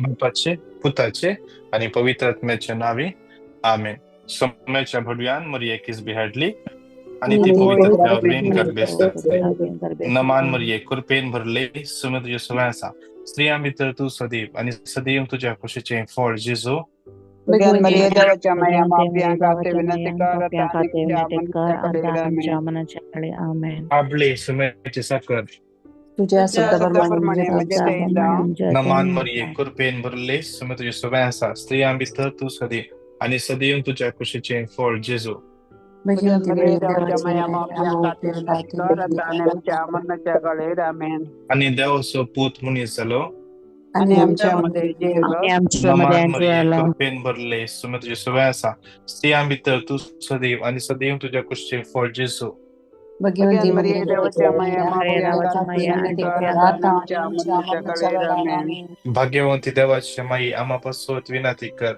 बापाचे, पुताचे आनी पवित्र आत्म्याच्या नांवी, आमेन. सोम्याच्या भडव्यान मरियेक किसबी हाडली आनी ती पवित्र आत्म्या वरवीं गर्भेस्त जाली. नमान मरिये, कृपेन भरले, सुमे तुजे सगळें आसा, स्त्रियां भितर तूं सदैव आनी सदैव तुज्या कुशीचें फळ जेजू. मरिये देवाच्या माया, पापयां खातीर विनंती कर आता आमच्या मरणाच्या वेळेर. आमेन. आबले सुम्याचे साकर तुझ्या शब्दाप्रमाणे म्हणजे ते जावं. नमान मरिये, कृपेन भरले, सुमे तुजे सगळें आसा, स्त्रियां भितर तूं सदैव आनी सदैव तुज्या कुशीचें फळ जेजू. आनी देवाचो पूत मनीस जालो आनी आमच्या मध्ये जियेलो. नमान मरिये, कृपेन भरले, सुमे तुजे सगळें आसा, स्त्रियां भितर तूं सदैव आनी सदैव तुज्या कुशीचें फळ जेजू. भाग्यवंती देवाची माई, आमा पासत विनंती कर.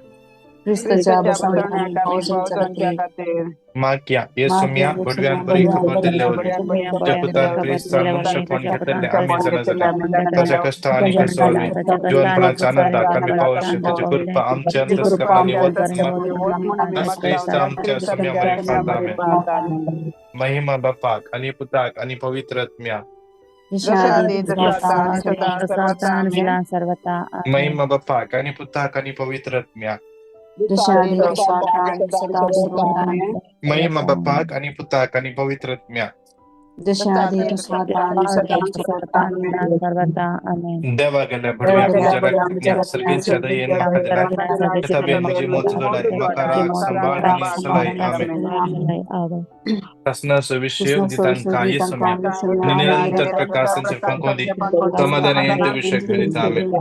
मागया येसुम्या भडव्यान बरी खबर दिल्ले वरवीं तुज्या पुतान क्रिस्तान मनशापण घेतलें आमी जाणा जाल्या, ताच्या कश्टां आनी खर्चा वरवीं जिवनपणाच्या आनंदाक आमी पावोवचें. ताची कृपा आमच्या अंतस्करणांनी वत क्रिस्त आमच्या सुम्या मारिफात. आमेन. महिमा बापाक आनी पुताक आनी पवित्र आत्म्याक. महिमा बापाक आनी पुताक आनी पवित्र आत्म्याक. महिमा बापाक आनी पुताक आनी पवित्र आत्म्याक. देवा गेल्या भडव्या म्हज्या सर्गेच्या दयेन म्हाका दिलाय, तबे म्हजी मोत जोडाय, म्हाका राग सांबाळ आनी सलाय. आमेन. प्रश्नाचो विशय दितांकां येसुम्या आनी निरंतर प्रकाशांचे फांकोदी समाधान विशय करीत. आमेन.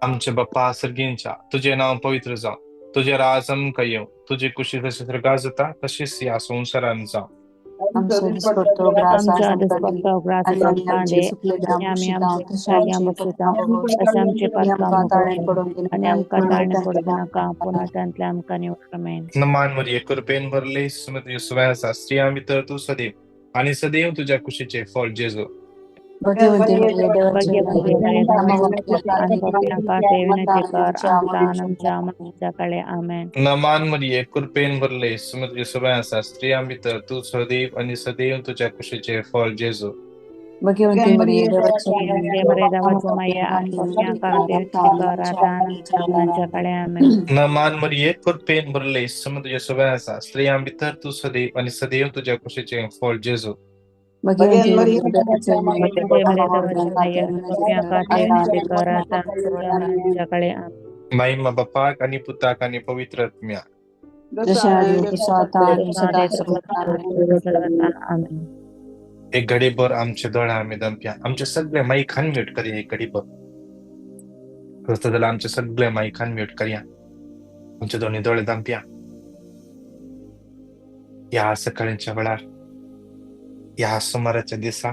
आमचे बाप्पा सर्गींच्या, तुजें नांव पवित्र जावं, तुजें राज आमकां येवं, तुजी कुशी जशी स्वर्गात जाता तशीच ह्या संवसारांत जावं. आमचो दिसपट्टो ग्रास आमकां दी, आनी आमी आमचे चुकलेले आमकां आमकां ताळें पडूंक दिनाका, नमान मरिये, कृपेन भरले, सुमे तुजे सुवें आसा, स्त्रियां भितर तूं सदैव आनी सदैव तुज्या कुशीचें फळ जेजू. नमान मरिये, कृपेन भरले, सुमे तुजे सुवें आसा, स्त्रियां भितर तूं सदैव आनी सदैव तुज्या कुशीचें फळ जेजू. नमान मरिये, कृपेन भरले, सुमे तुजे सुवें आसा, स्त्रियां भितर तूं सदैव आनी सदैव तुज्या कुशीचें फळ जेजू. महिमा बापाक आनी पुताक आनी पवित्र आत्म्याक. एक घडीभर आमचे दोळे आमी दमप्या, आमचे सगळे माईक अनम्यूट करया. एक घडीभर जाल्यार आमचे सगळे माईक अनम्यूट करया, आमचे दोनी दोळे दमप्या. ह्या सकाळच्या वेळार, ह्या सुमाराच्या दिसा,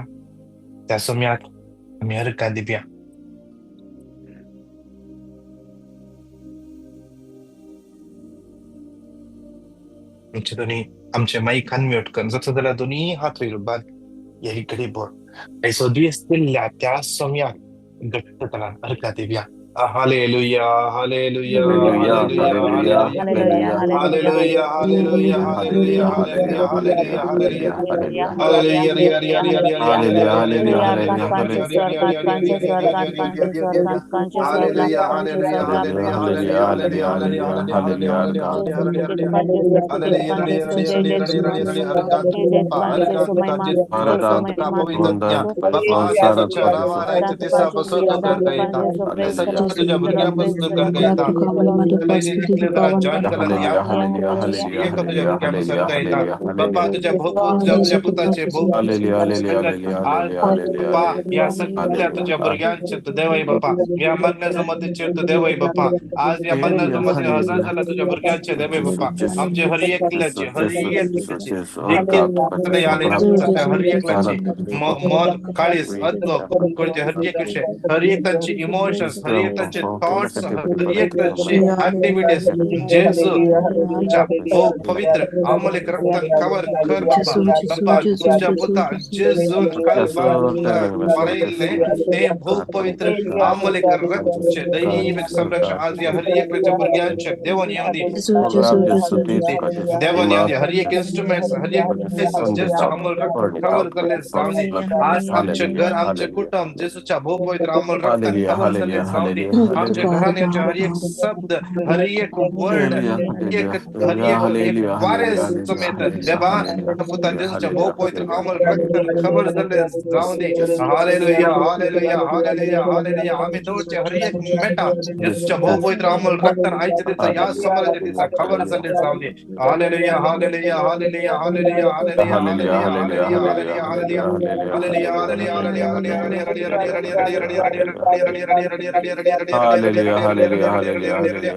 त्या सुम्याक आमी अर्घां दिवया. आमचे दोनी आमचे माईक अनम्यूट कर, जाता जाल्यार दोनी हात वयर बाद ह्या घडीभर आयचो दीस दिल्ल्या त्या सोम्याक घट्ट तलान अर्घां दिवया. Hallelujah, hallelujah, hallelujah, hallelujah, hallelujah, hallelujah, hallelujah, hallelujah, तुझ्या भुरग्यांपासून गायता, तुझ्या भुरग्यांपासून गायता बाप्पा, तुझ्या तुझ्या पुताचे बाप्पा, या सगळ्या तुझ्या भुरग्यांचे देवय बाप्पा, या मरण्याच्या मतीचे देवय बाप्पा, आज या मरण्याच्या मध्ये हजार झाला तुझ्या भुरग्यांचे देवय बाप्पा, आमचे हर एकल्याचे हर एकल्याचे हर एकल्याचे मन काळीस अद्द हर एक विषय, हर एक तांचे इमोशन्स, हर एक एकल्याचे थॉट्स, हर एकल्याची ऍक्टिव्हिटीज जेजू तुमच्या भोव पवित्र अमूल्य रक्तान कवर कर बाबा. बाबा तुमच्या पुता जेजून कालवार मारयल्लें तें भोव पवित्र अमूल्य रक्ताचें दैवीक संरक्षण आज ह्या हर एकल्याच्या भुरग्यांचेर देवान येवं दी. देवान येवं दी. हर एक इन्स्ट्रुमेंट्स, हर एक जेजूच्या अमूल रक्तान कवर जाल्लें जावं दी. आज आमचें घर, आमचें कुटुंब जेजूच्या भोव पवित्र अमूल रक्तान कवर जाल्लें जावं दी. आमच्या घराण्याचे हर एक शब्द, हर एक वर्ड, हर एक वारें समेत देवा पुता जेजूच्या भोव पवित्र अमूल रक्तान कवर जाल्लें जावं दी. Hallelujah, hallelujah, hallelujah, hallelujah. आमी दवरचे हर एक मेटा जेजूच्या भोव पवित्र अमूल रक्तान आयच्या दिसा ह्या सोमाराच्या दिसा कवर जाल्लें जावं दी. Hallelujah, hallelujah, hallelujah, hallelujah, hallelujah, hallelujah, hallelujah, hallelujah, hallelujah, hallelujah, hallelujah.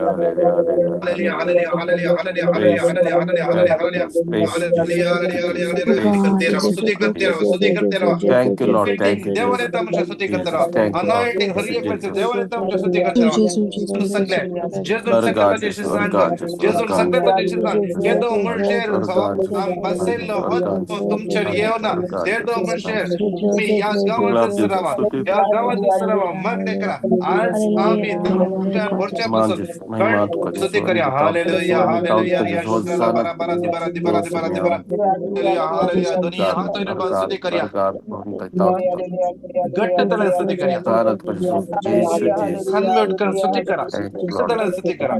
Thank you, Lord. Thank you, देवाने Jesus. आमच्या स्तुती करता. Thank you, Lord. Anointing हर एक देवाने आमच्या स्तुती करता. सांगले जेजून सगळ्या देशी सांग, जेजून सगळ्या देशी सांग, केदो म्हणशेर बसयल्लो होत तुमचेर येवना. तेदो म्हणशेर तुम्ही ह्या गांवांतच रावा, ह्या गांवांतच रावा. मागणें करा. आज आमी तुमच्या भरच्या पासून स्तुती करूया. Hallelujah, hallelujah. बारा बारा दिबारा दिबारा दिबारा दिबारा. Hallelujah, hallelujah. दोन्ही हात वयर स्तुती करूया. घट्ट तरेन स्तुती करूया. अनम्यूट कर स्तुती करा. घट्ट तरेन स्तुती करा.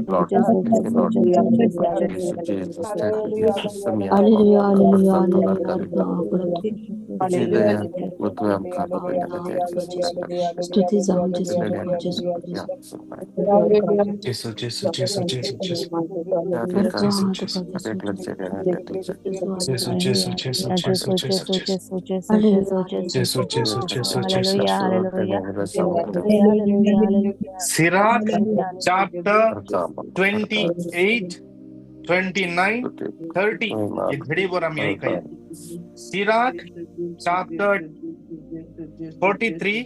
स्तुती जावं जेजू तुका, जेजू. जेजू, जेजू, जेजू, जेजू, जेजू, जेजू, जेजू, जेजू, जेजू, जेजू, जेजू, जेजू, जेजू, जेजू, जेजू, जेजू. Sirach chapter 28, 29, 30 हे घडीवर आम्ही ऐकूया. Sirach chapter 43,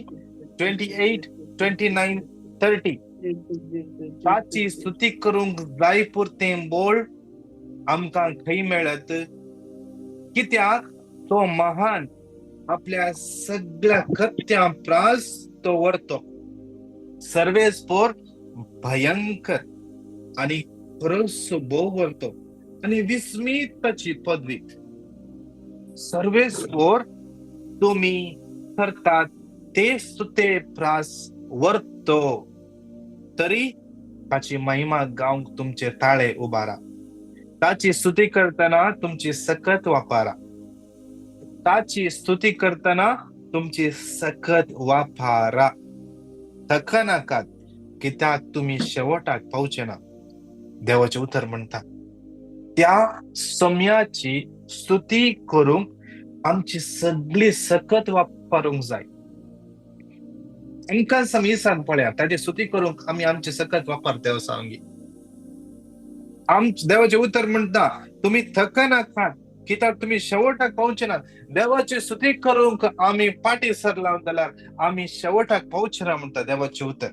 28, 29, 30. ताची स्तुती करूंक जाय पुरतें बोळ आमकां खंय मेळत? कित्याक तो महान, आपल्या सगळ्या कृत्यां प्रास तो व्हरतो. सर्वेस्पोर भयंकर आनी खरोच भोव व्हरतो आनी विस्मीत ताची पदवी. सर्वेस्पोर तुमी करतात ते स्तुते प्रास व्हरतो, तरी ताची महिमा गावंक तुमचे ताळे उबारा. ताची स्तुती करतना तुमची सकत वापरा. ताची स्तुती करतना तुमची सकत वापरा. थकनाकात, कित्याक तुमी शेवटाक पावचे ना. देवाचें उतर म्हणटा त्या सम्याची स्तुती करूंक आमची सगळी सकत वापरूंक जाय. आमकां समीसान पळया, ताची स्तुती करूंक आमी आमची सकत वापरता सांगी. आम देवाचें उतर म्हणटा तुमी थकनाकात, कित्याक तुमी शेवटाक पावचे ना. देवाची स्तुती करूंक आमी फाटीं सरला जाल्यार आमी शेवटाक पावचे ना म्हणटा देवाचें उतर.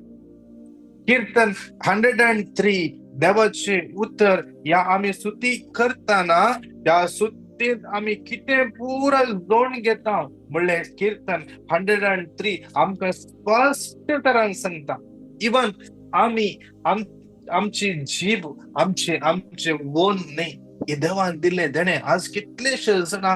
कीर्तन 103 देवाचें उतर ह्या आमी स्तुती करतना ह्या स्तुतींत आमी कितें पुरा जोड घेता म्हणलें कीर्तन 103 आमकां स्पश्ट तरान सांगता. इवन आमी आमची जीभ, आमचे आमचे वोन न्हय, हे देवान दिल्लें देणें. आज कितलेशे जाणां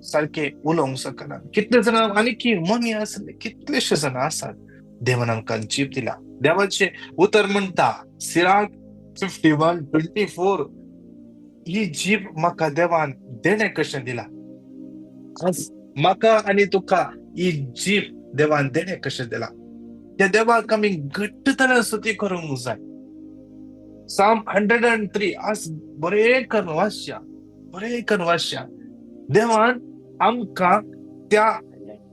सारके उलोवंक शकना, कितले जाणां आनी मनी आसले, कितलेशे जाणां आसात. देवान आमकां जीभ दिला. देवाचें उतर म्हणटा सिराक 51:24, ही जीभ म्हाका देवान देणें कशें दिला. आज म्हाका आनी तुका ही जीभ देवान देणें कशें दिला. त्या देवाक आमी घट्ट तरेन स्तुती करूंक जाय. साम 103 आज बरें करून वाचया, बरें करून वाचया. देवान आमकां त्या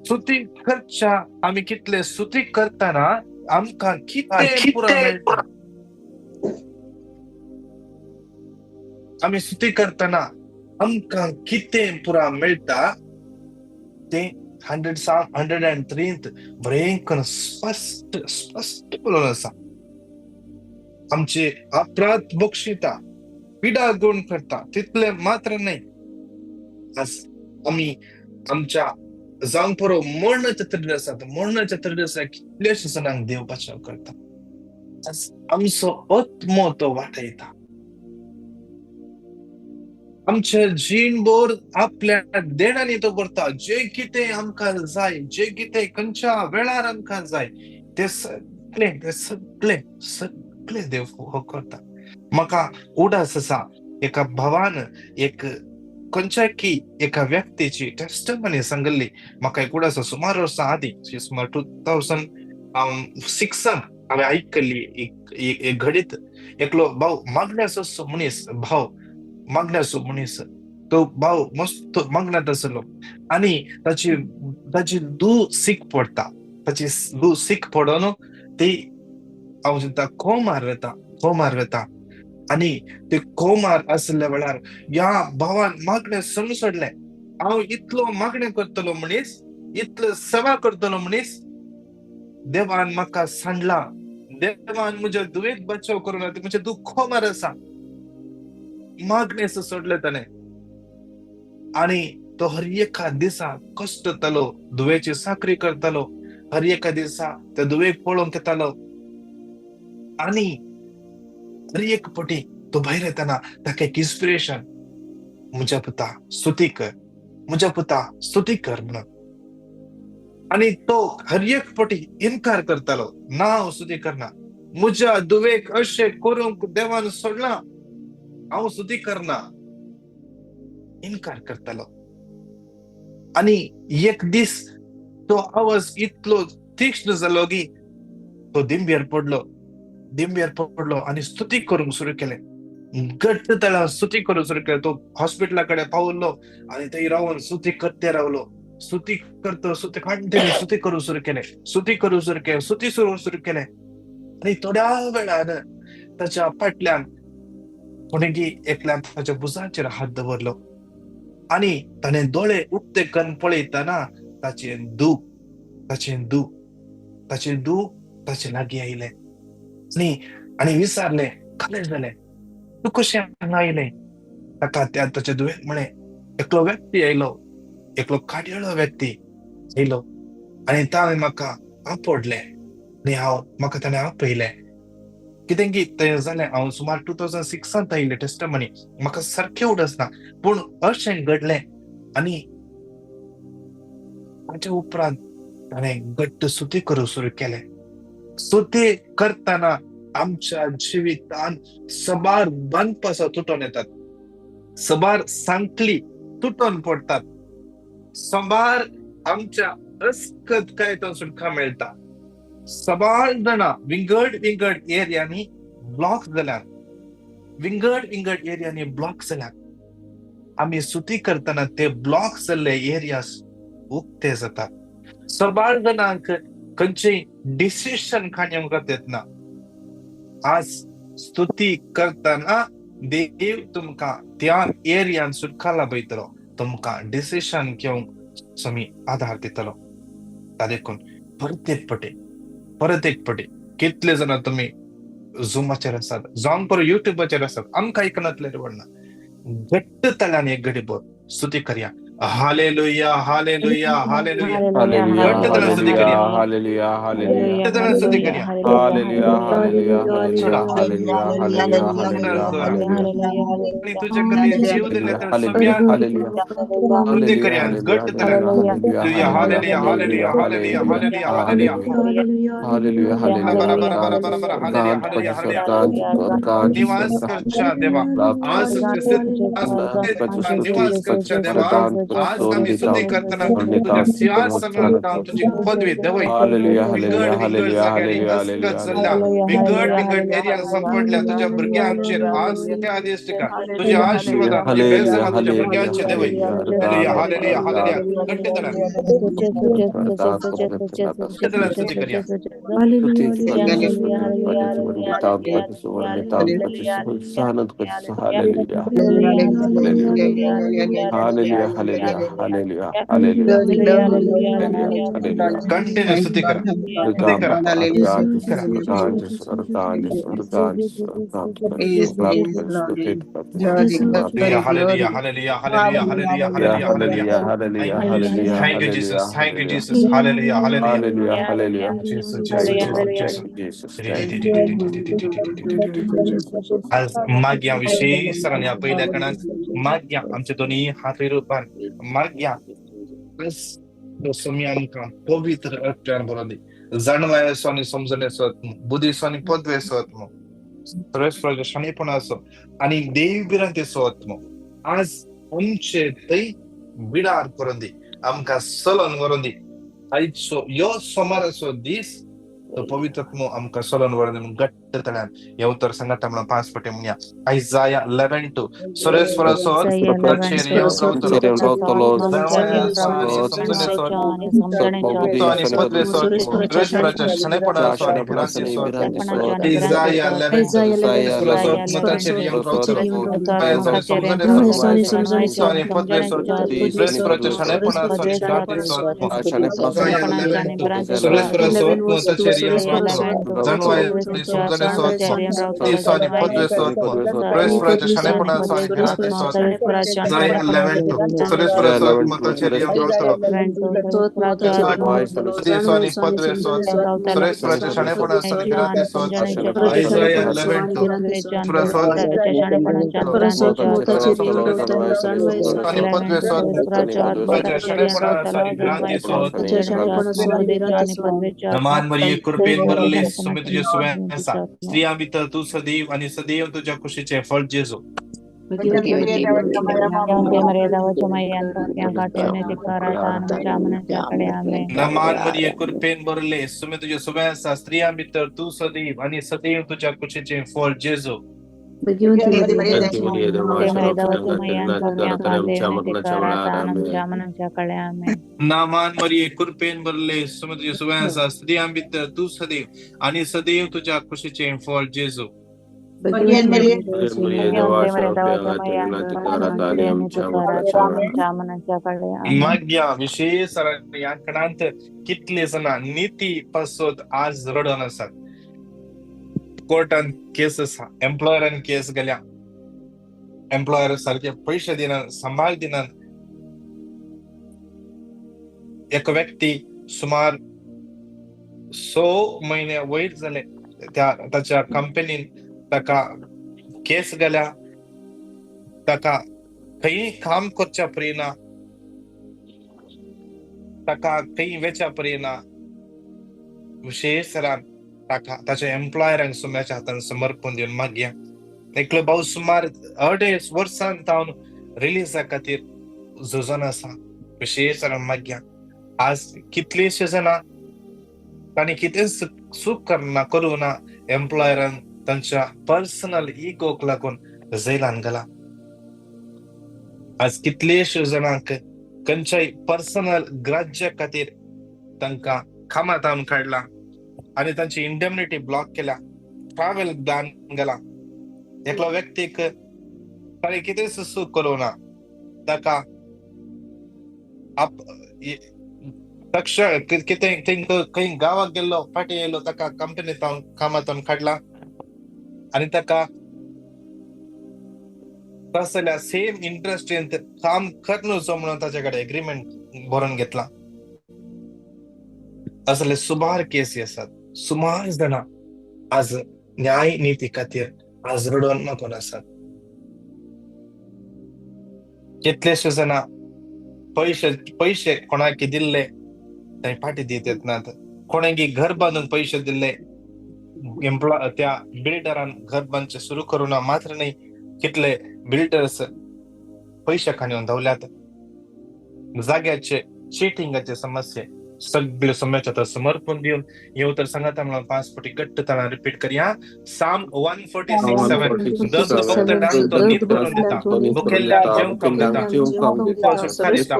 स्तुती करच्या, आमी कितले स्तुती करतना आमकां कितें पुरो मेळटा. आमी स्तुती करतना आमकां कितें पुरा मेळटा तें 103 बरें करून स्पश्ट स्पश्ट बरोवन आसा. आमचे अपराध बक्षिता, पिडा गुण करता, तितले मात्र न्हय, आज आमी आमच्या जावंक पुरो मरणाच्या तडीर आसात. मरणाच्या तडीर आसा कितल्याश्या जाणांक देव बचाव करता. आज आमचो आत्मो तो वाटयता. आमच्या जीणभर आपल्या देणांनी तो करता. जे कितें आमकां जाय, जे कितें खंयच्या वेळार आमकां जाय, ते सगळे ते सगळे सगळे देव हो करता. म्हाका उडास आसा, एका भावान एक खंयच्या की एका व्यक्तीची टेस्टमनी सांगिल्ली. म्हाका एक उडास, सुमार वर्सां आदीं, सुमार 2006 हांवें आयकल्ली एक घडीत. एकलो भाव मागण्याचो मनीस, भाव मागण्याचो मनीस, तो भाव मस्त मागण्यात आसलो आनी ताची ताची धूव सीक पडटा. ताची धूव सीक पडोन ती हांव चिंता कोमार वता, कोमार वता. आनी ते कोमार आसल्या वेळार ह्या भावान मागणें समज सोडलें. हांव इतलो मागणें करतलो मनीस, इतलो सेवा करतलो मनीस, देवान म्हाका सांडला, देवान म्हज्या धुवेक बचाव करूं ना, म्हजें धूव कोमार आसा. मागणें सोडलें ताणें आनी तो हर एका दिसा कश्ट जातालो, धुवेची चाकरी करतालो, हर एका दिसा त्या धुवेक पळोवंक येतालो. आनी हर एक पटी तो भायर येताना ताका एक इन्स्पिरेशन, म्हज्या पुता स्तुती कर, म्हज्या पुता स्तुती कर म्हणून. आनी तो हर एक पटी इनकार करतालो, ना हांव स्तुती करना, म्हज्या धुवेक अशें करूंक देवान सोडला, हांव स्तुती करना, इनकार करतालो. आनी एक दीस तो आवाज इतलो तीक्ष्ण जालो की तो दिंब्यार पडलो, दिंब्यार पडलो आनी स्तुती करूंक सुरू केलें. घट्ट ताळ्यान स्तुती करूंक सुरू केलें. तो हॉस्पिटला कडेन पावलो आनी थंय रावन स्तुती करते रावलो. स्तुती करतो, स्तुती कंटिन्यू स्तुती करूंक सुरू केलें, स्तुती करूंक सुरू केलें, स्तुती सुरू सुरू केलें. आनी थोड्या वेळान ताच्या फाटल्यान कोणेगी एकल्यान ताच्या भुजांचेर हात दवरलो आनी ताणें दोळे उक्ते करून पळयतना ताचें धूव, ताचें धूव, ताचें धूव ताचे लागीं आयलें आनी आनी विचारलें, कितें जालें, तूं कशें हांगा आयलें? ताका त्या ताच्या धुवेक म्हळें, एकलो व्यक्ती आयलो, एकलो काडयेळो व्यक्ती आयलो आनी ताणें म्हाका आपडलें आनी हांव म्हाका ताणें आपयलें. कितें की तें जालें, हांव सुमार 2006 आयिल्लें टेस्टमनी, म्हाका सारकें उडस ना, पूण अशें घडलें. आनी ताच्या उपरांत ताणें घट्ट स्तुती करूंक सुरू केलें. स्तुती करतना आमच्या जिवितान सबार बांदपासां तुटोन येतात, सबार सांखळी तुटोन पडटात, सबार आमच्या अस्कत काय सुटका मेळटा. सबार जाणां विंगड विंगड एरियांनी ब्लॉक जाल्यात, विंगड विंगड एरियांनी ब्लॉक जाल्यात. आमी स्तुती करतना ते ब्लॉक जाल्ले एरियास उक्ते जातात. सबार जाणांक खंयचेय डिसिशन काडूंक येतना आज स्तुती करतना देव तुमकां त्या एरियान सुटका लाभयतलो, तुमकां डिसिशन घेवंक स्वामी आधार दितलो. देखून परत एक पटी, परत एक पटी कितले जाणां तुमी झुमाचेर आसात, जावं बरो युट्यूबाचेर आसात, आमकां आयकनातले व्हडना, घट्ट ताळ्यान एक घडी भर स्तुती करया. Hallelujah, hallelujah, hallelujah. Hallelujah, घट्ट ताळ्यान स्तुती करया, हालेलुया, हालेलुया, घट्ट ताळ्यान स्तुती करया. Hallelujah, hallelujah, hallelujah, hallelujah, hallelujah, hallelujah, आनी तुजे खातीर जीव दिले तर हालेलुया, सगळ्यांक हालेलुया, स्तुती करया घट्ट ताळ्यान. Hallelujah, hallelujah, hallelujah, hallelujah, hallelujah, hallelujah. Hallelujah, hallelujah. बरा बरा बरा बरा बरा, हालेलुया, हालेलुया, हालेलुया. निवास करच्या देवा, आज निवास करच्या देवा, आज आमी स्तुती करतना तुझ्या सिंहासनार तुझी पदवी देवय. हालेलुया, विंगड हालेलुया, विंगड हालेलुया, जाग्यांनी हालेलुया, अस्कत हालेलुया, जाल्ल्या विंगड विंगड एरिया सांपडल्या तुझ्या भुरग्यांचेर आज त्या आदेश दिका तुझे आशीर्वाद, तुझे बेलसमा तुझ्या भुरग्यांचे देवय. Hallelujah, hallelujah, hallelujah. घट्ट ताळ्यान, घट्ट ताळ्यान स्तुती करया. Hallelujah, hallelujah, Hallelujah, hallelujah, hallelujah, hallelujah. Continue स्तुती करा, स्तुती करा. Hallelujah, hallelujah, hallelujah, hallelujah, hallelujah, hallelujah. Hallelujah, Thank you, Jesus. Thank you, Jesus. Hallelujah, hallelujah. Hallelujah, hallelujah. Jesus, Thank Jesus, you, Lord. Jesus. Thank you, Jesus. Thank you. आज मागया विशेष सरांनी पहिल्या कणात मागया आमचे दोन्ही हात वयर उबार मागया. स्वामी आमकां पवित्र आत्म्यान भरोन दी, जाणवायेचो आनी समजणेचो आत्मो, बुद्धीचो आनी पदवेचो आत्मो, सर्वेस्पराच्या शाणेपणाचो आनी देव भिरांतेचो आत्मो आज आमचे थंय बिडार करून दी, आमकां चलोन व्हरोन दी. आयचो ह्यो सोमाराचो दीस तो पवित्र आत्मो आमकां चलोन व्हरोन दी. घट्ट तळ्यान हे उतर सांगाता म्हणून 5 पटे म्हणया. आयजाया 11:2 सर्वेस्पराचो आत्मो ताचेर येवन रावतलो, जाणवायेचो आनी समजणेचो आत्मो, आनी पदवेचो आत्मो, सर्वेस्पराच्या शाणेपणाचो आनी भिरांतेचो आत्मो. आयजाया 11:2 सर्वेस्पराचो आत्मो ताचेर येवन रावतलो, जाणवायेचो आनी समजणेचो आत्मो आनी पदवेचो आत्मो, सर्वेस्पराच्या शाणेपणाचो आनी भिरांतेचो आत्मो. आयजाया 11:2 सर्वेस्पराचो आत्मो ताचेर येवन रावतलो, जाणवायेचो आनी समजणेचो आत्मो, बुद्धीचो आनी पदवेचो आत्मो, सर्वेस्पराच्या शाणेपणाचो आनी भिरांतेचो आत्मो. आयजाया 11:2 सर्वेस्पराचो आत्मो ताचेर येवन रावतलो, बुद्धीचो आनी पदवेचो आत्मो, सर्वेस्पराच्या शाणेपणाचो आनी भिरांतेचो आत्मो. आयजाया 11:2 सर्वेस्पराचो आनी पदवेचो आत्मो, सर्वेस्पराच्या शाणेपणाचो आनी भिरांतेचो आत्मो. नमान मरिये कृपेन भरले, सुमे तुझे सुवे आसा, स्त्रियां भितर तूं सदैव आनी सदैव तुज्या कुशीचें फळ जेजू. नमान मरिये कृपेन भरले, सुमे तुझे सुवे आसा, स्त्रियां भितर तूं सदैव आनी सदैव तुज्या कुशीचें फळ जेजू. नामान मरिये कृपेन भरले, सुमे तुझे सुवे आसा, स्त्रियां भितर तूं सदैव आनी सदैव तुज्या कुशीचें फळ जेजू. मागया विशेष ह्या कणांत कितले जाणां निती पासत आज रडोन आसात. कोर्टान केस आसा, एम्प्लॉयरान केस गेल्या, एम्प्लॉयर सारके पयशे दिना, सांबाळ दिना. एक व्यक्ती सुमार 6 म्हयने वयर जाले त्या ताच्या कंपनीन ताका केस गेल्या, ताका खंय काम करच्या परीना, ताका खंय वेच्या परीना. विशेष सरान ताका ताच्या एम्प्लॉयरांक सुम्याच्या हातान समर्पण दिवन मागया. एकलो भाव सुमार 2.5 वर्सां तावन रिलीजा खातीर झुजोन आसा. विशेष सरान मागया. आज कितलेशे जाणां तांणी कितेंच चूक करना करूं ना, एम्प्लॉयरान तांच्या पर्सनल इगोक लागून जैलान घाला. आज कितलेशे जाणांक खंयच्याय पर्सनल ग्राज्या खातीर तांकां कामातावन काडला आनी तांची इंडेमनिटी ब्लॉक केल्या, ट्रॅव्हल बॅन घाला. एकलो व्यक्तीक ताणें कितेंच चूक करूं ना, ताका कितें तेंकां खंय गांवाक गेल्लो फाटीं येयलो, ताका कंपनींत कामांतून काडला आनी ताका तसल्या सेम इंडस्ट्रींत काम करनुचो म्हणून ताचे कडेन एग्रीमेंट बरोवन घेतला. असले सुमार केसी आसात. सुमार जाणां आज न्याय निती खातीर आज रडोवन मागून आसात. कितलेशे जाणां पयशे पयशे कोणाक दिल्ले ते फाटीं दीत येत नात. कोणाक घर बांदून पयशे दिल्ले एम्प्लॉय त्या बिल्डरान घर बांदचें सुरू करूं ना मात्र न्हय, कितले बिल्डर्स पयशे खाण येवन धांवल्यात. जाग्याचे चिटिंगाचे समस्ये सगळे सम्याच्या हातात समर्पण दिवन हे उतर सांगाता म्हणून 5 पटी घट्ट ताळा रिपीट करया. साम 146:7 दर्द भोगतल्यांक तो न्हीद करून दिता, भुकेल्ल्यांक जेवंक खावंक दिता, सुटका दिता.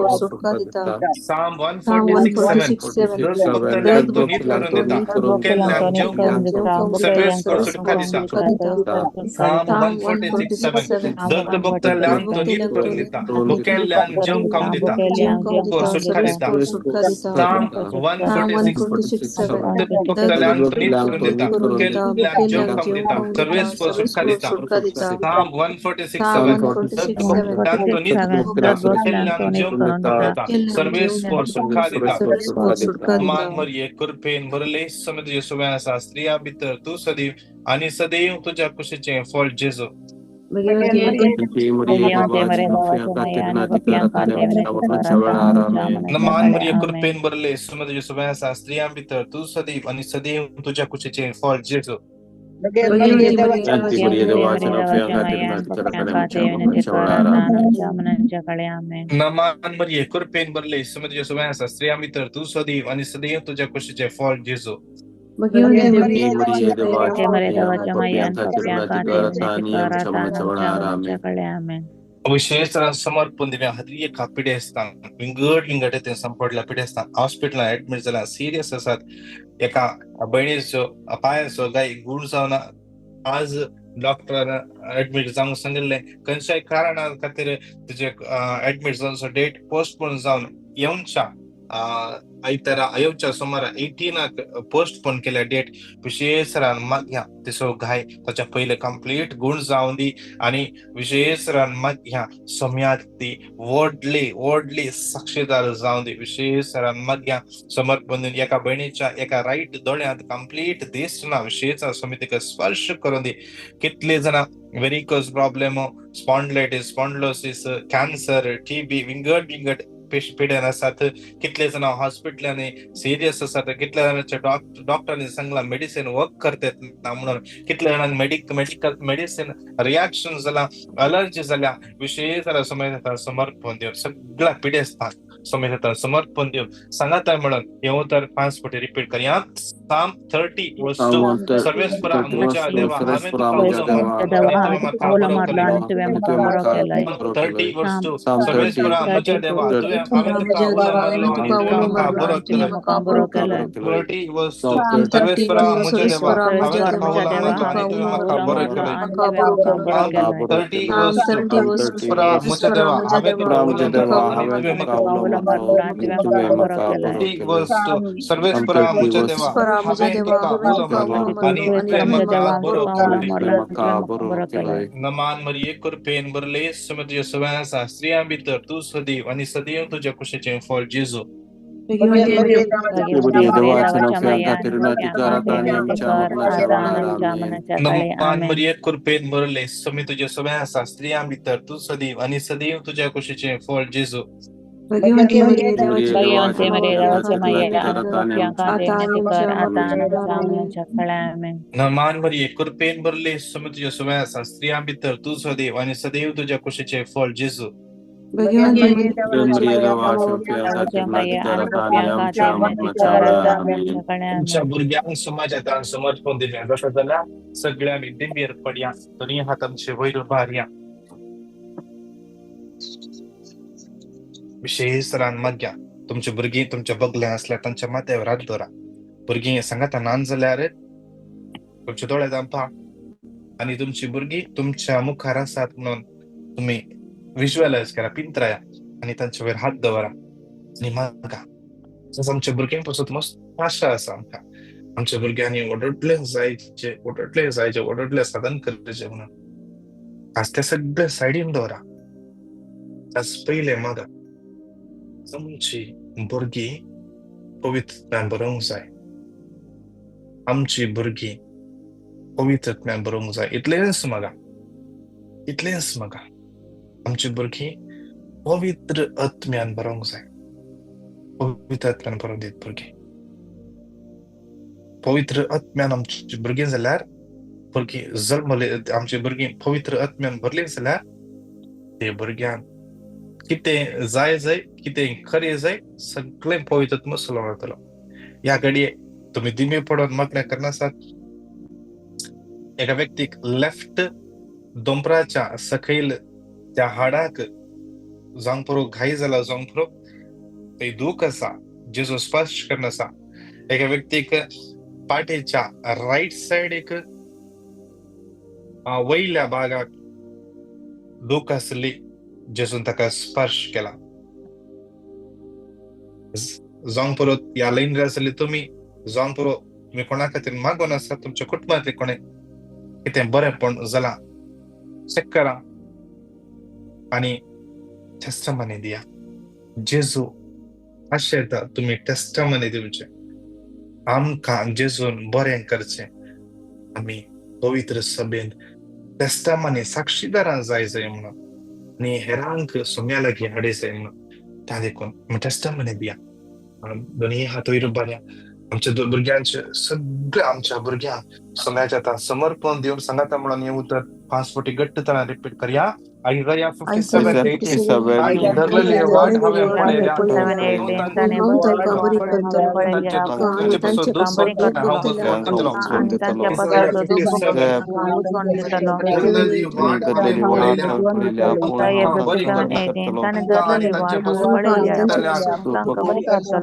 साम 146:7 दर्द भोगतल्यांक तो न्हीद करून दिता, भुकेल्ल्यांक जेवंक खावंक दिता, सर्वेस्पर सुटका दिता. साम 146:7 दर्द भोगतल्यांक तो न्हीद करून दिता, भुकेल्ल्यांक जेवंक खावंक दिता, सुटका दिता. साम 146 भोगतल्यांक तो न्हीद करून दिता, भुकेल्ल्यांक जेवंक खावंक दिता, सर्वेस्पर सुटका दिता. साम 146:7 दर्द भोगतल्यांक तो न्हीद करून दिता, भुकेल्ल्यांक जेवंक खावंक दिता, सर्वेस्पर सुटका दिता. मान मरिये कृपेन भरले, समे तुजे सुवे आसा, स्त्रिया भितर तूं सदैव आनी सदैव तुज्या कुशीचें फळ जेजू. मान मरिये कृपेन भरले, समे तुजे सुवे आसा, स्त्रिया भितर तूं सदैव आनी सदैव तुज्या कुशीचें फळ जेजू. नमान मरिये कृपेन भरले, समे तुजे सुवे आसा, स्त्रिया भितर तूं सदैव आनी सदैव तुज्या कुशीचें फळ जेजू. विशेष समर्पण दिव्या हर एका पिडेस्तांक, विंगड विंगड ते संपडल्या पिडेस्तांक, हॉस्पिटलान एडमीट जाल्या, सिरियस आसात. एका भयणीचो पांयाचो गाय गूण जावन आज डॉक्टरान एडमीट जावंक सांगिल्लें, खंयच्याय कारणा खातीर तुजे एडमीट जावचो डेट पोस्टपोन जावन येवच्या आयतारा येवच्या सोमारा 18 पोस्टपोन केल्या डेट. विशेष मागया तिचो घाय ताच्या पयले कंप्लीट गूण जावन दी आनी विशेष मागया सम्यात ती व्हडली व्हडली साक्षीदार जावन दी. विशेष मागया समर्पण दिवन एका भयणीच्या एका रायट दोळ्यांत कंप्लीट दिसना, विशेष समितीक स्पर्श करून दी. कितले जाणां varicose problem, spondylitis, spondylosis, cancer, TB विंगड विंगड पिड्यान आसात. कितले जाणां हॉस्पिटलांनी सिरियस आसात, कितल्या जाणांच्या डॉक्टरांनी सांगला मेडिसिन वर्क करतात ना म्हणून, कितल्या जाणांक मेडिकल मेडिसिन रिएक्शन जाला, अलर्जी जाल्या. विशेष समय समर्पण दिवन सगळ्या पिडेस्तांक समय समर्पण दिवन सांगाता म्हणून हे उतर 5 पटी रिपीट करया. साम 30:2 सर्वेस्परा म्हज्या देवा हांवें तुका उलो मारलो आनी तुवें म्हाका बरो केलाय. 30:2 सर्वेस्परा म्हज्या देवा हांवें तुका उलो मारलो आनी तुवें म्हाका बरो केलाय. 30:2 सर्वेस्परा म्हज्या देवा हांवें तुका उलो मारलो आनी तुवें म्हाका बरो केलाय. 30:2 सर्वेस्परा म्हज्या देवा हांवें तुका उलो मारलो आनी तुवें म्हाका 30:2 सर्वेस्परा म्हज्या देवा हांवें तुका उलो मारलो आनी तुवें म्हाका बरो केलाय. नमान मरिये कृपेन भरले, समे तुजे सुवे आसा, स्त्रियां भितर तूं सदैव आनी सदैव तुज्या कुशीचें फळ जेजू. नमान मरिये कृपेन भरले, समे तुजे सुवे आसा, स्त्रियां भितर तूं सदैव आनी सदैव तुज्या कुशीचें फळ जेजू. नमान मरिये कृपेन भरले, समे तुजे सुवे आसा, स्त्रियां भितर तूं सदैव आनी सदैव तुज्या कुशीचें फळ जेजू. तुमच्या भुरग्यांक समाजांत समर्पण दिलें जशें जाल्यार सगळ्या आमी दिंबेर पडया, दोनूय हात आमचे वयर उबारया. विशेष तरान मागया तुमचे भुरगीं तुमच्या बगले आसल्यार तांच्या माथ्यावर हात दवरा. भुरगीं सांगाता नान जाल्यार तुमचे दोळे धांपा आनी तुमची भुरगीं तुमच्या मुखार आसात म्हणून तुमी विज्युअलायज करा, पिंतराया आनी तांच्या वयर हात दवरा आनी मागा. तसोच आमच्या भुरग्यां पासून मस्त आशा आसा आमकां, आमच्या भुरग्यांनी व्हडले जायचे, व्हडले जायचे, व्हडले साधन करचें म्हणून. आज ते सगळे सायडीन दवरा. आज पयलें मागा आमची भुरगीं पवित्रतान बरोवंक जाय, आमची भुरगीं पवित्रतान बरोवंक जाय. इतलेंच मागा, इतलेंच मागा, आमची भुरगीं पवित्र आत्म्यान बरोवंक जाय. पवित्र आत्म्यान बरोवंक दीत भुरगीं, पवित्र आत्म्यान आमची भुरगीं जाल्यार, भुरगीं जल्मले आमची भुरगीं पवित्र आत्म्यान भरलीं जाल्यार ते भुरग्यांक कितें जाय जाय, कितें खरें जाय, सगळें पवित्र आत्मो सलोवतलो. ह्या घडये तुमी दिमी पडोन मागण्या करनासात. एका व्यक्तीक लेफ्ट दोंपराच्या सकयल त्या हाडाक जावंक पुरो घाई जाला जावंक पुरो ते दूख आसा, जेजू स्पर्श करून आसा. एका व्यक्तीक पाटेच्या रायट सायडीक वयल्या भागाक दूख आसली, जेजून ताका स्पर्श केला. जावंक पुरो ह्या लायनीर आसली तुमी, जावंक पुरो तुमी कोणा खातीर मागून आसा, तुमच्या कुटुंबांतले कोणे कितें बरेंपण जालां, चॅक करा आनी टेस्टमनी दिया. जेजू आशेता तुमी टेस्टमनी दिवचे. आमकां जेजून बरें करचें, आमी पवित्र सभेन टेस्टमनी साक्षीदारां जाय जाय म्हणून आनी हेरांक सोम्या लागीं हाडी जाय म्हणून. त्या देखून आमी टेस्टमनी दिया. दोनूय हात वयर बऱ्या आमच्या भुरग्यांचे, सगळ्या आमच्या भुरग्यांक सोम्याच्या आतां समर्पण दिवन सांगाता म्हणून हें उतर 5 फावटी घट्ट तरान रिपीट करया. Isaiah 57:18. 57. आनी धरलेली वाट हांवें पळयल्या, धरलेली वाट हांवें पळयल्या, पूण हांव तांकां बरी करतलो. 7:18. आनी धरलेली वाट हांवें पळयल्या, पूण हांव तांकां बरी करतलो. धरलेली वाट हांवें पळयल्या, पूण हांव तांकां बरी करतलो. पळयल्या, पूण हांव तांकां बरी करतलो.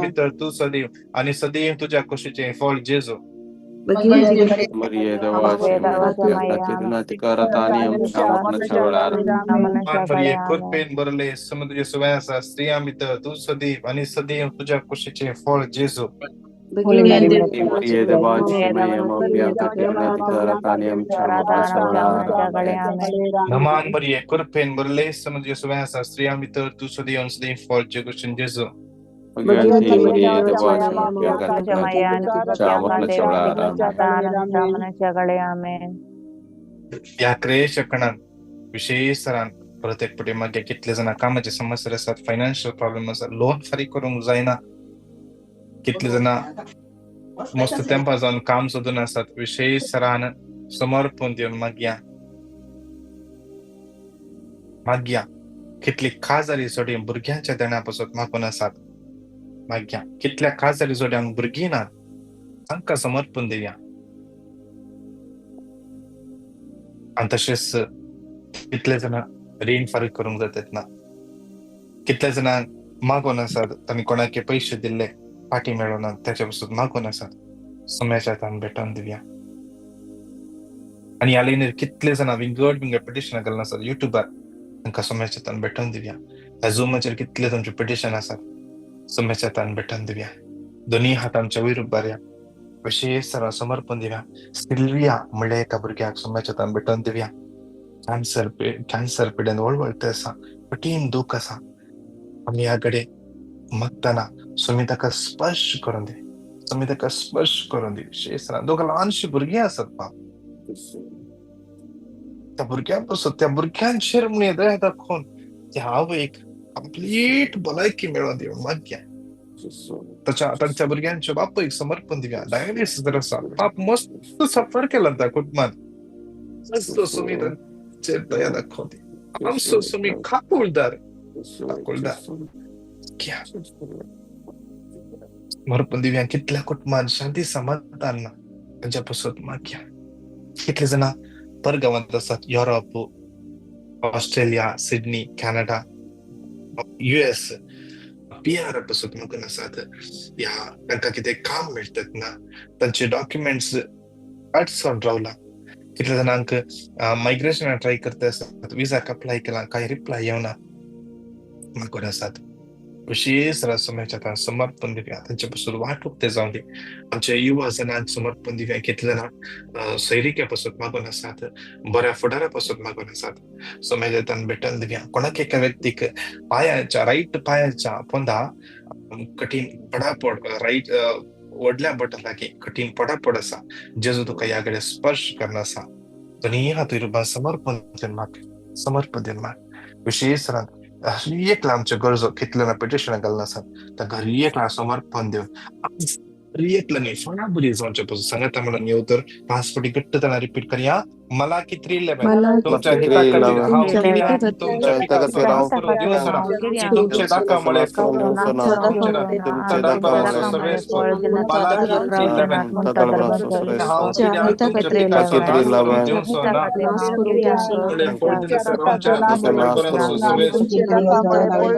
दितलो. तूं सदैव आनी सदैव तुज्या कुशीचें फळ जेजू. मरिये देवाचे अधिकारात आणि आमच्या मरणाच्या वेळार. मरिये कृपेन भरले, समुद्र सुवाय आसा, स्त्रियां भितर तूं सदैव आनी सदैव तुज्या कुशीचें फळ जेजू. मरिये देवाची अधिकारात आणि आमच्या मरणाच्या वेळार. नमान मरिये कृपेन भरले, समुद्र सुवाय आसा, स्त्रियां भितर तूं सदैव आनी सदैव फळ जेजू जेजू. ह्या क्रियेच्या कणान विशेष तरान परत एक पटी मागीर कितले जाणां कामाचे समस्या आसात, फायनान्शियल प्रॉब्लेम आसा, लोन फारीक करूंक जायना, कितले जाणां मस्त तेंपा जावन काम सोदून आसात, विशेष तरान समर्पण दिवन मागया मागया. कितली खाजरी जोडी भुरग्यांच्या देण्या पासत मागून आसात, मागया. कितल्या खाजरी जोड्यांक भुरगीं नात, तांकां समर्पण दिवया. आनी तशेंच कितले जाणां रीण फारीक करूंक जातात ना, कितले जाणांक मागून आसात, तांणी कोणाक पयशे दिल्ले फाटीं मेळना, ताच्या पासून मागून आसात, सोम्याच्या हातान भेटोवन दिवया. आनी ह्या लायनीर कितले जाणां विंगड विंगड पिटिशनां घालून आसात युट्यूबार, तांकां सोम्याच्या हातान भेटोवन दिवया. ह्या झुमाचेर कितले तुमचे पिटिशन आसात, सोम्याच्या हातान भेटोवन दिवया. दोनूय हात आमच्या वयर उबारया, विशेष तरान समर्पण दिवया. सिल्विया म्हणल्या एका भुरग्याक सोम्याच्या हातान भेटोवन दिवया. कॅन्सर कॅन्सर पिडेन वळवळते आसा, कठीण दूख आसा. आमी ह्या कडेन मागतना सोमी ताका स्पर्श करून दी, सोमी ताका स्पर्श करून दी. विशेष तरान दोगां ल्हानशीं भुरगीं आसात बाप, त्या भुरग्यां पासून त्या भुरग्यांचेर म्हणून दया दाखोवन त्या आवयक कंप्लीट भलायकी मेळोवन दी मागया. ताच्या तांच्या भुरग्यांच्या बापूयक समर्पण दिवया. डायलिसिस जर आसा, बाप मस्त सफर केला त्या कुटुंबान, मस्त सुमी तांचेर दया दाखोवन दी. आमचो सुमी काकुळदार काकुळदार समर्पण दिवया. कितल्या कुटुंबान शांती समाधान ना तांच्या पासून मागया. कितले जाणां परगांवांत आसात, Europe, Australia, Sydney, Canada, US, PR पासून मागून आसात, ह्या तांकां कितें काम मेळटात ना, तांचे डॉक्युमेंट्स अडचण रावला. कितल्या जाणांक मायग्रेशनाक ट्राय करता आसात, विजाक अप्लाय केला, कांय रिप्लाय येवना, मागून आसात. विशेष समयाच्या समर्पण दिवया, तांचे पासून वाट उक्ते जावन दी. आमच्या युवा जणांक समर्पण दिवया, कितले जाणां सैरिके पासून मागून आसात, बऱ्या फुडारा पासून मागून आसात, समाजान भेटन दिवया. कोणाक एका व्यक्तीक पायाच्या राईट पायाच्या पोंदा कठीण पडापड, राईट व्हडल्या बोटा लागीं कठीण पडापड आसा, जेजू तुका ह्या कडेन स्पर्श करना आसा. दोनी हात रुपान समर्पण दिवन माग, समर्पण दिवन माग. विशेष एकला आमच्यो गरजो कितले ना पिटिशनां घालून आसात, तांकां एकला समर्पण दिवन एकल्यानी फळाबरी जावचे पासून सांगता म्हणून हे उतर 5 फावटी घट्ट जाणा रिपीट करया. मलाकी 3:11 तुमच्या हिता खातीर हांव कित्याक तुमच्या पिकाचो नाश करून दिवचो ना, तुमचे दाकामुळे फळ दिवचें ना, तडाफळाचो सवेस फळ. मलाकी 3:11 हांव कित्याक तुमच्या पिकाचो नाश करून दिवचो ना, मुळे फळ दिनासतना रावचें ना, तडाफळाचो सवेस फळ. 3:11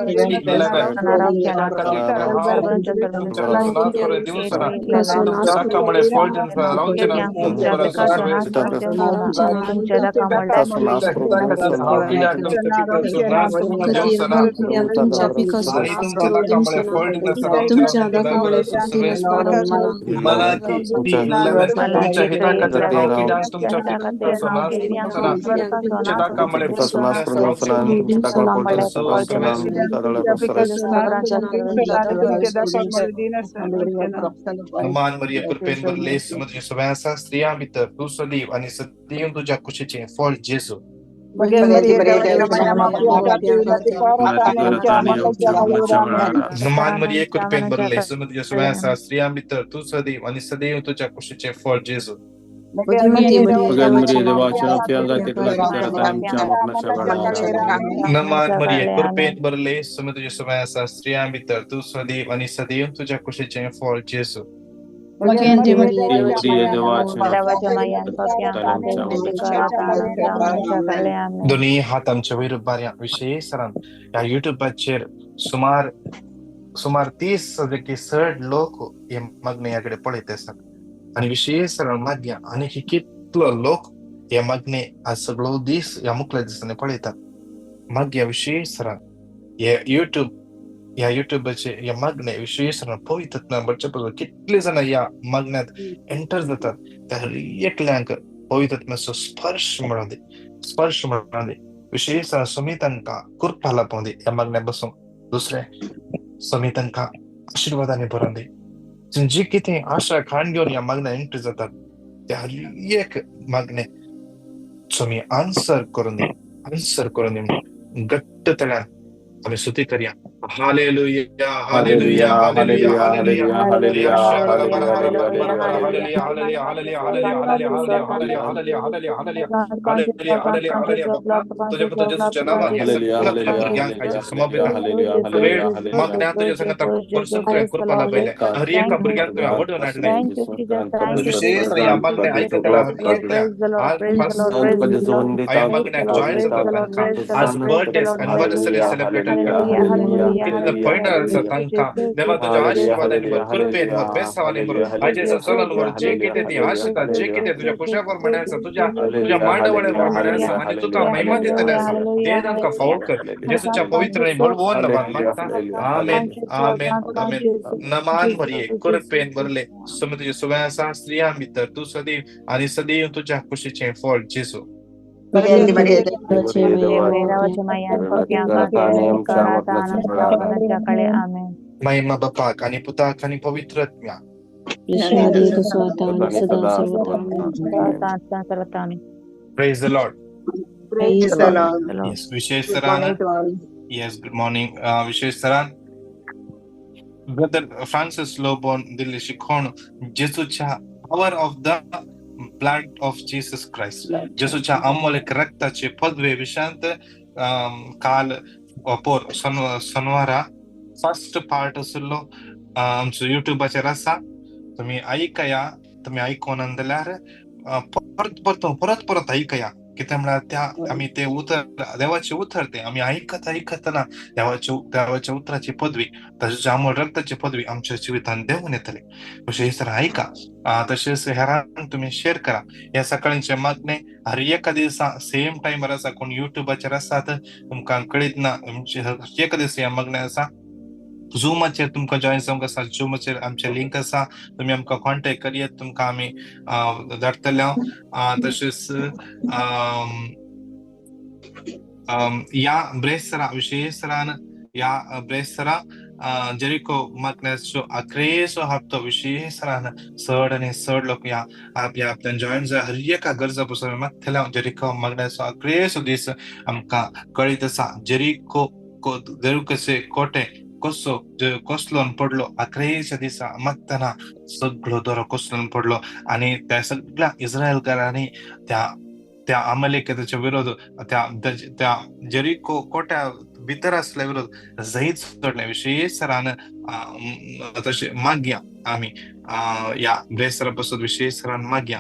हिता खातीर हांव तुमच्या पिकाचो नाश करून दिवचो ना, तुमच्या दाकामुळे फळ दिनासतना रावचें ना, तडाफळाचो सवेस मान मरिया कृपेन भरले तुझे सवय आसा, स्त्रियां भितर तूं सदैव आनी सदैव तुज्या कुशीचें फळ जेजू. मान मरिये कृपेन भरले तुझे सवय आसा, स्त्रियां भितर तूं सदैव आनी सदैव तुज्या कुशीचें फळ जेजू. नमान मरिये कृपेन भरले तुझे सवय आसा, स्त्रियां भितर तूं सदैव आनी सदैव तुज्या कुशीचें फळ जेजू. दोन्ही हात आमच्या वयर उबारया. विशेष ह्या युट्यूबाचेर सुमार सुमार 30 की चड लोक हे मागणे ह्या कडेन पळयत आसात आनी विशेष मागया आनी कितलो लोक हे मागणे आज सगळो दीस ह्या मुखल्या दिसांनी पळयतात. मागया विशेष हे युट्यूब ह्या युट्यूबाचे ह्या मागणे विशेष पवित्र बरचे पसून कितले जाणां ह्या मागण्यांत एंटर जातात, त्या एकल्यांक पवित्र स्पर्श मेळों दी, स्पर्श मेळों दी. विशेष स्वामी तांकां कृपा लाभों दी ह्या मागण्या बसून. दुसरें स्वामी तांकां आशिर्वादांनी भरोन दी. जी कितें आशा खाण घेवन ह्या मागण्या एंटर जातात त्या एक मागणे स्वामी आन्सर करून दी, आन्सर करून दी. घट्ट तळ्यान आमी स्तुती करया. Hallelujah, hallelujah, hallelujah, hallelujah, hallelujah, hallelujah, hallelujah, hallelujah, hallelujah, hallelujah, hallelujah, hallelujah, hallelujah, hallelujah, hallelujah. तुझ्या पुता जेजूच्या नावान ह्या सगळ्या भुरग्यांक आयज समर्पिता. वेळ मागण्या तुज्या संगता पर्सन तुवें कृपा लाभयलें, हर एका भुरग्यांक तुवें आवडून हाडलें. विशेष ह्या मागण्या आयकतल्या हर एकल्या ह्या मागण्याक जॉयन जाता तांकां आज बर्थडे एनिवर्सरी सेलिब्रेट करता, कितले पॉयंट आसा तांकां देवा तुज्या आशिर्वादांनी भर, कृपेन भर, बेसावांनी भर. आयच्या संवसारान भर जे कितें ती आशिता, जे कितें तुज्या कुशा प्रमाणे आसा, तुज्या तुज्या मांडवळे प्रमाणे आसा आनी तुका महिमा दितले आसा, ते तांकां फावट कर. जेजूच्या पवित्र बळवून नांवान मागता. आमेन, आमेन, आमेन. नमान भरये कृपेन भरले स्वामी तुजे सवय आसा, स्त्रियां भितर तूं सदैव आनी सदैव तुज्या कुशीचें फळ जेजू. महिमा बापाक आनी पुताक आनी पवित्र आत्म्याक. Praise the Lord. Praise the Lord. Yes, Vishesh Saran. Yes, good morning. Vishesh Saran. Brother Francis Lobon Delhi शिकोण जेजूच्या power of the blood of Jesus Christ, जेजूच्या अमोलक रक्ताचे पदवे विशांत काल पोर शनिवारा फर्स्ट पार्ट आशिल्लो आमचो युट्यूबाचेर आसा. तुमी आयकया, तुमी आयकोन जाल्यार परत परत परत परत आयकया. कितें म्हळ्यार त्या आमी ते उतर देवाचे उतर ते आमी आयकत आयकतना देवाचे देवाच्या उतराची पदवी, तशेंच अमोल रक्ताची पदवी आमच्या जिवितांत देवून येतले. अशें सर आयका, तशेंच हेरांक तुमी शेअर करा. ह्या सकाळींचे मागणे हर एका दिसा सेम टायमार आसा. कोण युट्यूबाचेर आसात तुमकां कळीत ना, हर एका दिसा ह्या मागणे आसा. झुमाचेर तुमकां जॉयन जावंक आसा, झुमाचेर आमचे लिंक आसा, तुमी आमकां कॉन्टेक्ट करयात, तुमकां आमी धाडटले. तशेंच ह्या ब्रेस्तरा विशेषरान ह्या ब्रेस्तरा जेरिको मागण्याचो अक्रेचो हप्तो विशेषरान चड आनी चड लोक ह्या आपल्यान जॉयन जाय. हर एका गरजा पसून मागतले. जेरिको मागण्याचो अक्रेचो दीस आमकां कळीत आसा. जेरिको जेरिकोचे कोटे कसो कसलोन पडलो अक्रेच्या दिसा मागतना सगळो दोरो कसलोन पडलो आनी त्या सगळ्या इस्रायलकारांनी त्या त्या अमलेकाच्या विरोध त्या त्या जेरिको कोट्या भितर आसल्या विरोध जैत सोडलें. विशेष सरान तशें मागया आमी ह्या ब्रेसरा पासून विशेष सरान मागया.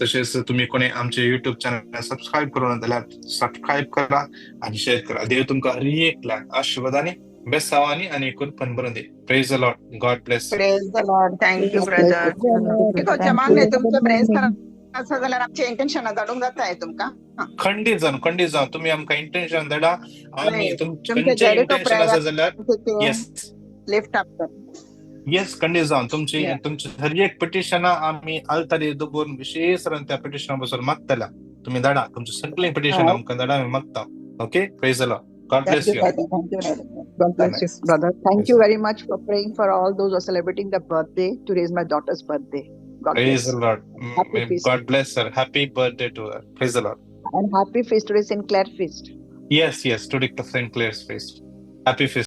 तशेंच तुमी कोणी आमचे युट्यूब चॅनल सबस्क्रायब करूं ना जाल्यार सबस्क्रायब करा आनी शेअर करा. देव तुमकां हर एकल्याक आशिर्वादांनी बेसावानी आनी कृपन बरोवन दी. Praise the Lord. God bless. Praise the Lord. Thank you brother. मागणें तुमचें ब्रेस्तार आसा जाल्यार आमचें इंटेन्शन धाडूंक जाता तुमकां. खंडीत जावन, खंडीत जावन तुमी आमकां इंटेन्शन धाडा. आमी तुमचें इंटेन्शन आसा जाल्यार येस लिफ्ट अप कर. येस, खंडीत जावन तुमची तुमची हर एक पिटिशनां आमी आल्तारी दवरून विशेष त्या पिटिशना बसून मागतल्या. तुमी धाडा तुमचें सगळें पिटिशन आमकां धाडा, आमी मागता. Okay, praise the Lord. God bless you. Thank you, brother. God bless you, brother. Thank you very much for praying for all those who are celebrating their birthday. Today is my daughter's birthday. God Praise bless. the Lord. Happy feast. God bless her. Happy birthday to her. Praise the Lord. And happy feast. Today is St. Clair feast. Yes, yes. Today is St. Clair's feast. Happy feast.